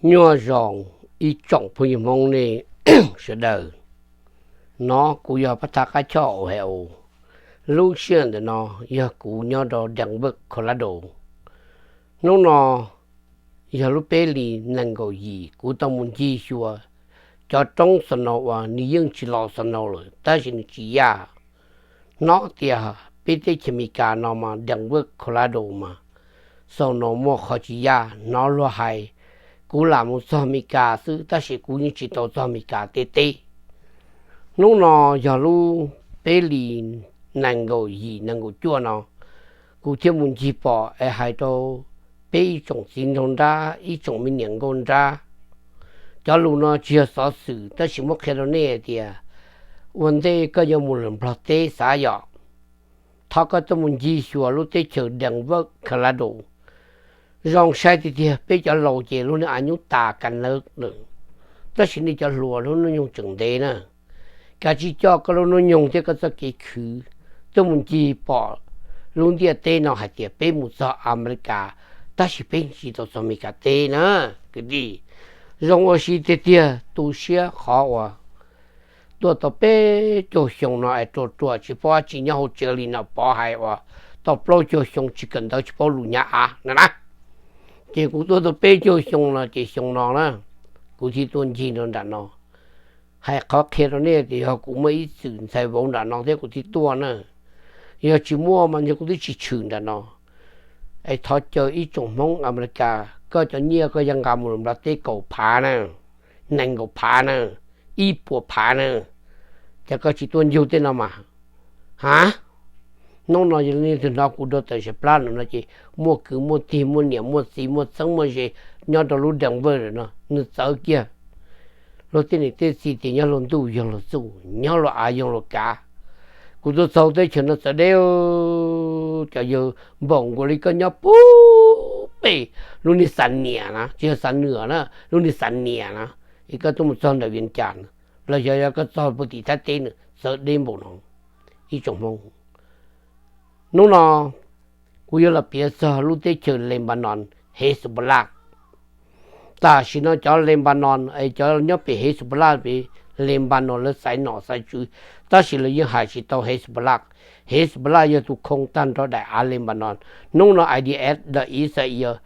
Nyuaj zoo ib tsoom phooj ywg Hmoob nej sawv daws. No kuv yog pab thaj qab choj uas hais u, lub sij hawm ntawm no yog kuv nyob rau Denver, Colorado. Hnub no yog lub peb hlis nees nkaum yim, kuv tau mus ncig xyuas cov roob snow uas nws yeej tsis los snow lawm tab sis nws tsis yaj. Hnov tias peb teb chaws Amelikas no mas Denver, Colorado mas snow muaj qhov tsis yaj, hnov luag hais. Kuv lam mus txog Amelikas xwb tab sis kuv yeej tsis tau txog Amelikas tej teb. Hnub no yog lub peb hlis nees nkaum yim nees nkaum cuaj no, kuv thiaj mus ncig pom es hais rau peb ib tsoom txiv nraug nrab, ib tsoom me niam nkauj nrab. Cov lus no tsis yog xov xwm tab sis muab qhia rau nej hais tias ua ntej koj yuav mus lawm Nplog teb xav yom, thov koj tuaj mus ncig xyuas lub teb chaws Denver, Colorado. Zoo saib tiag tiag, peb cov laus ces lub neej av nyuj tas kas nawb lawm, tab sis nej cov hluas lub hnub nyoog tseem ntev na. Kav tsij coj koj lub hnub nyoog thiab koj txoj kev khwv tuaj mus ncig pom lub ntiaj teb no hais tias peb mus txog Amelikas tab sis peb tsis tau txog Amelikas teb na kwv tij. Zoo ua si tiag tiag, tu siab qhov uas tuaj tau peb caug xyoo no es ruam ruam tsis paub dab tsi nyob hauv tsev li no, pov hais uas tau plaub caug xyoo tsis kawm ntawv tsis paub lus hnyav av no na. Ces kuv tuaj tau peb caug xyoo no ces xyoo no na, kuv thiaj tuaj ncig rau nram no. Hais qhov qhia rau nej tias yog kuv muaj ib txwm ntxhais vauv nram no thiab kuv thiaj tuaj na. Yog tsis muaj mas ntshe kuv twb tsis tshwm nram no. Es thov caw ib tsoom Hmoob Amelikas, koj cov nyiaj koj yuav nqa mus Nplog teb kaum phav na, nees nkaum phav na, ib puas phav na, ces koj tsis tuaj ncig tej no mas. Ha, hnub no yog leej twg hnov kuv rau tawm saum plab no no ces muaj kwv muaj tij muaj niam muaj txiv muaj txheeb muaj ze nyob rau lub Denver no nws txawv kiag. Luag tej niam tej txiv tias nyob luag ntuj yog luag txuj, nyob luag av yog luag kav. Kuv tuaj txog teb chaws no txawv deb, cov yawg npaum nkaus li koj nyob puag pem lub niag Xam Niam na, tsis yog Xam Nwm na, lub niag Xam Niam na, es koj tuaj mus txog ntawm Vias Cas na, los yog yog koj txog puag tim Thaib teb na, txawv deb npaum no. Ib tsoom Hmoob, hnub no kuv yuav los piav txog lub teb chaws Lebanon, Hezbollah. Tam sim no cov Lebanon es cov nyob pem Hezbollah pem, Lebanon lawv xaiv nom xaiv tswv, tab sis lawv yeej hais tsis tau Hezbollah. Hezbollah yog tus khoo tag nrho daim av Lebanon. Hnub no I D F daim Israel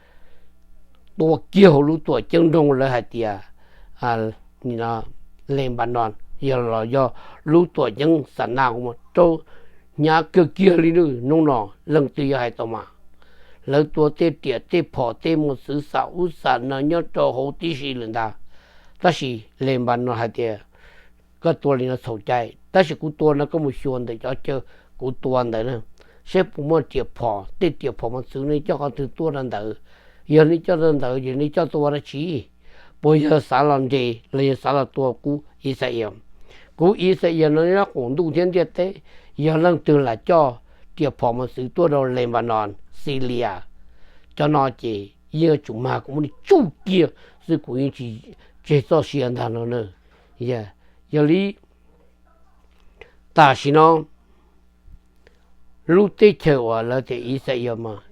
tua kiag hauv lub tuam ceeb nroog lawv hais tias Lebanon yog los yog lub tuam ceeb Sanaa rau hnyav kawg kiag li na. Hnub no leej twg yuav hais tau mas, lawv tua tej riam tej phom tej mos txwv xam ub xam no nyob rau hauv tib si lawm ntag. Tab sis Lebanon hais tias koj tua li no txhaum cai, tab sis kuv tua no koj mus xyuas ntawm cov chaw kuv tua ntawd na, saib puas muaj riam phom, tej riam phom mos txwv nej coj qhov twg tuaj rau ntawd. Yog nej coj rau ntawd ces nej coj tuaj ua dab tsi? Puas yog xav los nres los yog xav los tua kuv Israel? Kuv Israel no nyob qaum ntuj thiab ntiaj teb, yog leej twg lam coj riam phom mos txwv tuaj rau Lebanon, Syria, cov no ces yeej yuav tsum mag kuv muab nws tsuj kiag xwb, kuv yeej tsis tseg txoj sia ntag no na. Yog li tam sim no lub teb chaws uas lawv tias Israel mas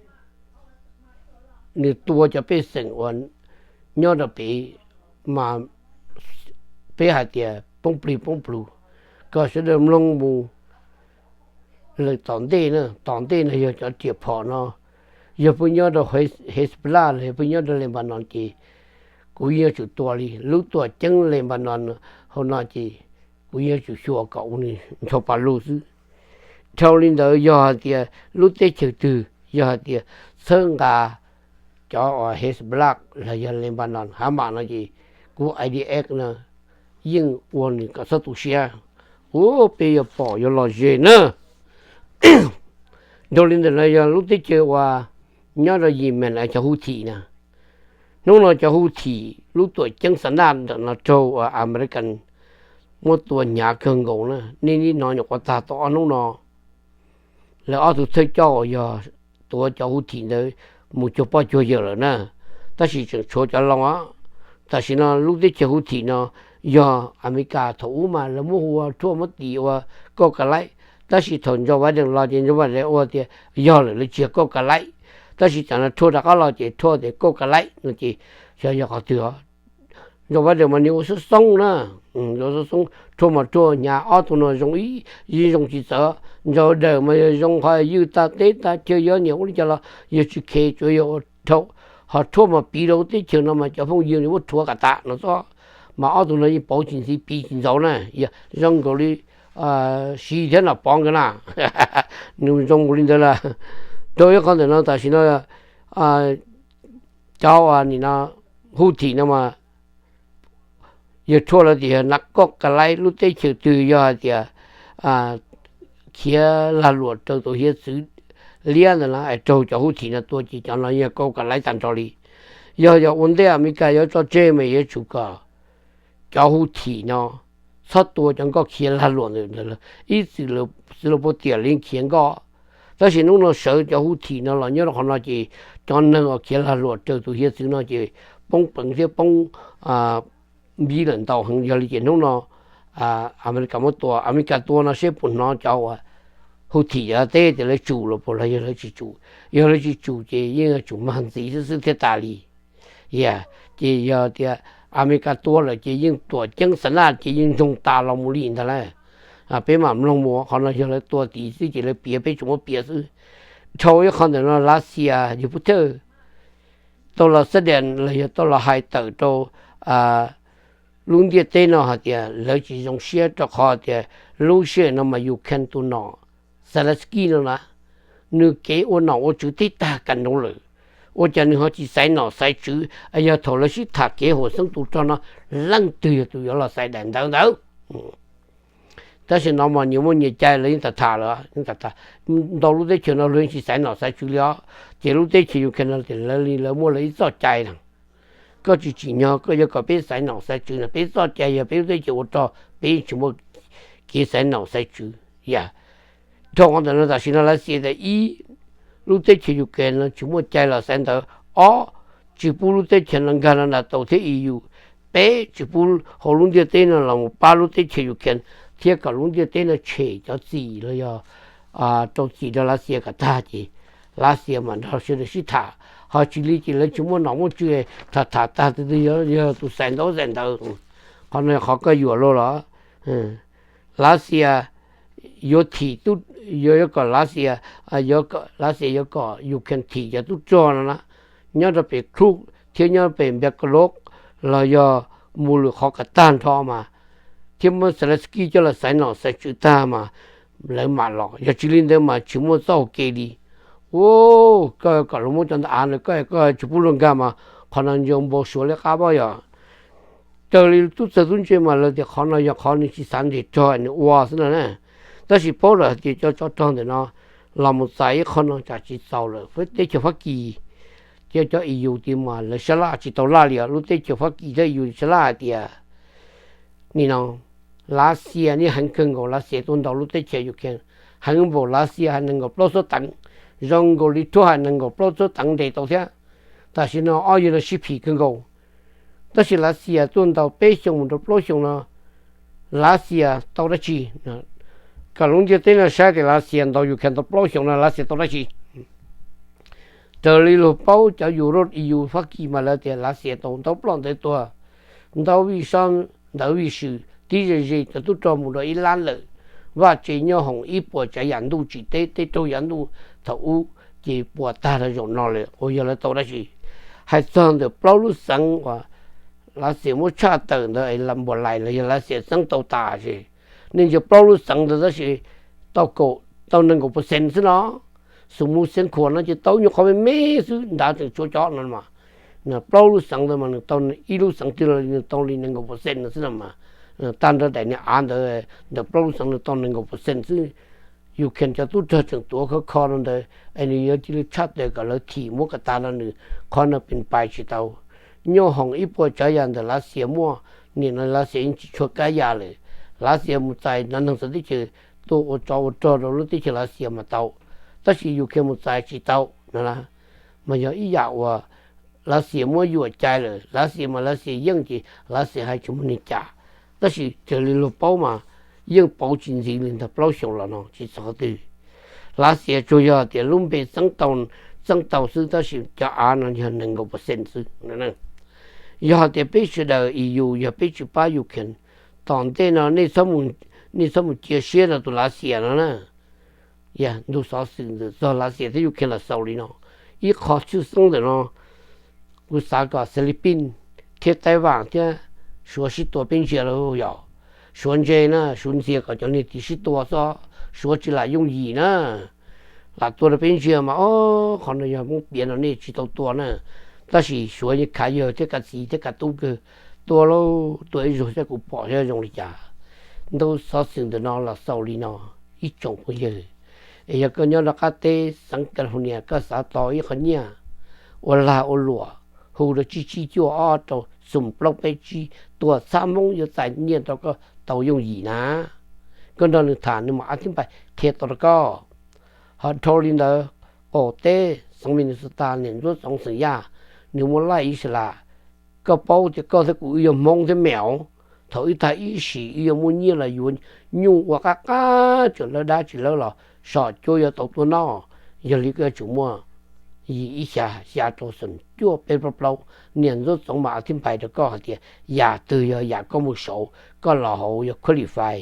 nws tua cov pej xeem uas nyob rau pem mas peb hais tias poob plig poob plug, kom sawv daws mloog mus. Lawm tom ntej na, tom ntej no yog cov riam phom no, yog pheej nyob rau Hezbollah los yog pheej nyob rau Lebanon ces kuv yeej yuav tsum tua li. Lub tuam ceeb Lebanon hauv no ces kuv yeej yuav tsum xyuas kom ua nws ncho pa lug xwb. Dhau li ntawd yog hais tias lub teb chaws twg yog hais tias txhawb nqa cov Hezbollah los yog Lebanon, Hamas no ces kuv I D F no yeej ua nws kom txhob tu siab. Ua peb yuav pom yuav lom zem na. Dhau li ntawd no yog lub teb chaws uas nyob rau Yemen cov Houthi na. Hnub no cov Houthi lub tuam ceeb Sanaa ntawm no raug uas American muab tua hnyav kawg nkaus na. Nej hnov nyuam qhuav tag tau ob hnub no lawv ob tug thawj coj uas yog tuav cov Houthi ntawd mus cuag poj cuag yawm lawm na, tab sis tseem tshuav cov loo. Tam sim no lub teb chaws Houthi no yog Amelikas thaum ub mas lawv muab hu ua thuaj muab tim ua kauj ka laib, tab sis thaum Joe Biden los ces Joe Biden ua tias yog lawm, lawv tsis yog kauj ka laib. Tab sis tam no thuaj rov qab los ces thuaj tias kauj ka laib no ces xyov yog qhov twg os. Ntsaum Biden mas nws ua xoob xoob na, ua xoob xoob, rhuaj mas rhuaj, hnyav ob tug no zoo ib yam, zoo tsis txawv. Ntsaum Dawm mas yog zoo qhov ywj tag teb tag chaw, yog niam ua li cas los yog tsis khev, tsuas yog ua dhau. Ho rhuaj mas piv rau teb chaws no mas cov phooj ywg nws muab rhuav kom tas no xwb, mas ob tug no yeej pauv tsis ntxiv piv tsis ntxaus na, yog zoo nkaus li Xi thiab Nom Pov nkawd na. Nws zoo nkaus li ntawd lawm. Rau ib qho ntawm no tam sim no cov nim no Houthi no mas yog rhuaj lawv tias yog nas koj ka laib lub teb chaws twg yog hais tias khiav lag luam raws tus hiav txwv liab ntawd na, es raug cov Houthi no tua ces cov no yog koj ka laib tag nrho li. Yog yog ua ntej Amelikas yuav tso tseg mas yuav tsum kom cov Houthi no txhob tua cov nkoj khiav lag luam ntawd, ib txwm xwv los puag tiam li khiav nkoj. Tab sis hnub no sawv cov Houthi no los nyob rau qhov no ces cov neeg uas khiav lag luam raws tus hiav txwv no ces poob peev thiab poob npiv lawm ntau heev. Yog li ces hnub no Amelikas muab tua, Amelikas tua no seb puas hnov cov uas Houthi cov teb tias lawv tsum los puas los yog lawv tsis tsum. Yog lawv tsis tsum ces yeej yuav tsum mag ntxiv xwb xwb thiaj tas li. Yog ces yog tias Amelikas tua lawm ces yeej tuam ceeb xav naj ces yeej ntsoog tas los mus li ntag lauj. Peb mam mloog mus, qhov no yog lawv tua tid xwb ces lawv piav peb tsuas muab piav xwb. Dhau ib qho ntawm no Lav Xias yog pub thawj tau los xab dees los yog tau los hais tawm rau lub ntiaj teb no hais tias lawv tsis zoo siab rau qhov tias lub sij hawm no mas Ukraine tus nom Zelensky no na, nws kev ua nom ua tswv tib tag kas nroos lawm, ua cas nws ho tsis xaiv nom xaiv tswv, yog thaum lawv sib tham kev haum xeeb tus rog no leej twg yog tus yuav los xaiv daim ntawv ntawd. Tab sis no mas nyias muaj nyias cai, lawv yeej tham tham lawm, ntau lub teb chaws no luag yeej tsis xaiv nom xaiv tswv li os. Ces lub teb chaws Ukraine no tias lawv li lawv muaj lawv ib txoj cai na, koj tsis tsim nyog koj yuav kom peb xaiv nom xaiv tswv no, peb txoj cai yog peb lub teb chaws ua rog peb yeej tsis muaj kev xaiv nom xaiv tswv. Yog dhau qhov ntawm no tam sim no Lav Xias tias ib, lub teb chaws Ukraine no tsis muaj cai los xaiv ntawv. Ob, tsis pub lub teb chaws no nkag rau NATO thiab E U. Peb, tsis pub hauv lub ntiaj teb no los mus pab lub teb chaws Ukraine thiab kom lub ntiaj teb no tshem cov txim los yog rau txim rau Lav Xias kom tag ces Lav Xias mam nrog sawv daws sib tham. Ho tsis li ces lawv tsis muaj nom muaj tswv, tham tham tag tus twg yog tus xaiv ntawv xaiv ntawv. Qhov no qhov koj yuam luaj los. Lav Xias yuav thim, yuav kom Lav Xias, Lav Xias yuav kom Ukraine thim cov tub rog no na, nyob rau pem Kursk thiab nyob pem Belgorod los yog mus lwm qhov kom tag nrho mas, thiab muab Zelensky coj los xaiv nom xaiv tswv tag mas lawv mam los, yog tsis li ntawd mas tsis muaj txoj hau kev li. Ua, koj kom luag muab cov ntawv av ntawd koj, koj tsis pub luag nkag mas qhov no ntsa npau suav liab qab pob yog. Raws li tub txawg tub ntse mas lawv tias qhov no yog qhov nws tsis xav nres rog nws ua xwb no na. Tab sis paub lawm hais tias cov tsov rog ntawm no los mus txais ib qho no tsam tsis txaus lawm, teb chaws Fab Kis thiab cov E U tid mas lawv sab laj tsis tau laj li os. Lub teb chaws Fab Kis thiab E U sab laj hais tias nim no Lav Xias niaj heev kawg nkaus, Lav Xias tuaj ntaus lub teb chaws Ukraine heev npaum, Lav Xias hais nees nkaum plaub txhab teev, zoo nkaus li rhuaj hais nees nkaum plaub txhab teev ntes tau thiab. Tam sim no ob yawg no sib phim kawg nkaus. Tab sis Lav Xias tuaj ntaus peb xyoo mus rau plaub xyoo no, Lav Xias tau dab tsi? Kom lub ntiaj teb no saib tias Lav Xias ntaus Ukraine tau plaub xyoo no Lav Xias tau dab tsi? Raws li luag paub cov Europe, E U, Fab Kis mas lawv tias Lav Xias tau ntau ploj ntawv tuag, ntau vij sab ntawv vij swm, tib ze ze cov tub rog mus rau ib lab lawm, vaj tse nyob hoom ib puas tsav yam ntuj tsim teb, teb raug yav ntuj thaum ub ces puas tag rau zaum no lawm, uas yog lawv tau dab tsi? Hais txog ntawm plaub lub xeev uas Lav Xias muab tshaj tawm ntawd, npuas lais los yog Lav Xias txeeb tau tas ces, nej ntsia plaub lub xeev ntawd tab sis tau kaum, tau nees nkaum percent xwb no. Xus mus Xeev Khuam no ces tau nyuag qhov me me xwb, nrad tseem tshuav cov no mas. Plaub lub xeev ntawd mas nws tau, ib lub xeev twg los nws tau li nees nkaum percent no xwb no mas. Tag nrho daim niag av ntawd, ntawm plaub lub xeev nws tau nees nkaum percent xwb. Ukraine cov tub rog tseem tuav khov kho no ntawd es nws yuav cia li tshaj tawm kom lawv thim muab kom tas no nws, qhov no pes pais tsis tau. Nyob hoom ib puas tsav yam ntawm Lav Xias muaj, nim no Lav Xias yeej tsis tshua kab ya lawm. Lav Xias mus txais no neeg txawv teb chaws tuaj ua tsov ua rog rau lub teb chaws Lav Xias mas tau, tab sis Ukraine mus txais tsis tau no. Mas yog ib yam uas Lav Xias muab yuam cai lawm, Lav Xias mas Lav Xias yeej ces Lav Xias hais tsis muaj neeg cam. Tab sis raws li luag paub mas yeej pauv tsis ntxiv li ntawm plaub xyoos los no tsis txog qhov twg. Lav Xias tsuas yog tias lub npe txeeb tau, txeeb tau xwb, tab sis cov av no yog nees nkaum percent xwb. Yog hais tias peb sawv daws ib yus yog peb tsis pab Ukraine, tom ntej no nej txhob mus cia siab rau tus Lav Xias no na. Yog ntug xov xwm ntawm txog Lav Xias thiab Ukraine los xaus li no. Ib qho tshwj xeeb ntawm no, kuv xav kom Philippines thiab Taiwan thiab Suav sib tua peb ntsia lauj. Yog Suav ntse na, Suav ntxias kom cov niag tim sib tua xwb, Suav tsis lam yooj yim na. Lam tua rau peb ntsia mas, o, qhov no yog Hmoob piav no nej tsis tau tua na. Tab sis Suav yeej khav yawg thiab kav txiv thiab kav tub kawg, tua lauj, tua ib zaug saib kuv pom zoo li cas. Ntug xov xwm ntawm no los xaus li no, ib tsoom phooj ywg. Es yog koj nyob rau qab teb xeev California, koj xav tau ib qho nyiaj ua lag ua luam, hu rau tsib tsib cuaj ob rau xoom plaub peb tsib, tuaj txhab Hmoob yuav txais nyiaj rau koj tau yooj yim na. Koj nrog nws tham, nws mam ab thib npais qhia tau rau koj. Ho dhau li ntawd, qaum teb xeev Minnesota, niam Ntxuab Txoov xeem Yaj, nws muaj laij ib sab las. Koj paub tias koj thiab kuv wb yog Hmoob thiab me os. Thaum wb tag ib sim wb yuav muaj nyiaj los yuav nyuj ua qab qab, tseem lawb dab tsis lawb los, som cuab yuav tau tuaj noj. Yog li koj yuav tsum muaj yim ib xya, xya rau xoom cuaj peb plaub plaub. Niam Ntxuab Txoov mam ab thib npais rau koj hais tias yam twg yog yam koj mus saud, koj los hauv yog qualify,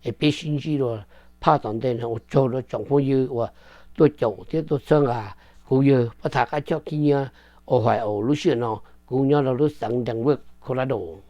es peb sib ntsib dua phaj tom ntej no. Ua tsaug rau tsoom phooj ywg uas tuaj caum thiab tuaj txhawb nqa. Kuv yog Paj Thaj Qab Choj Khib Nyiab, Ohio, lub sij hawm no kuv nyob rau lub xeev Denver, Colorado.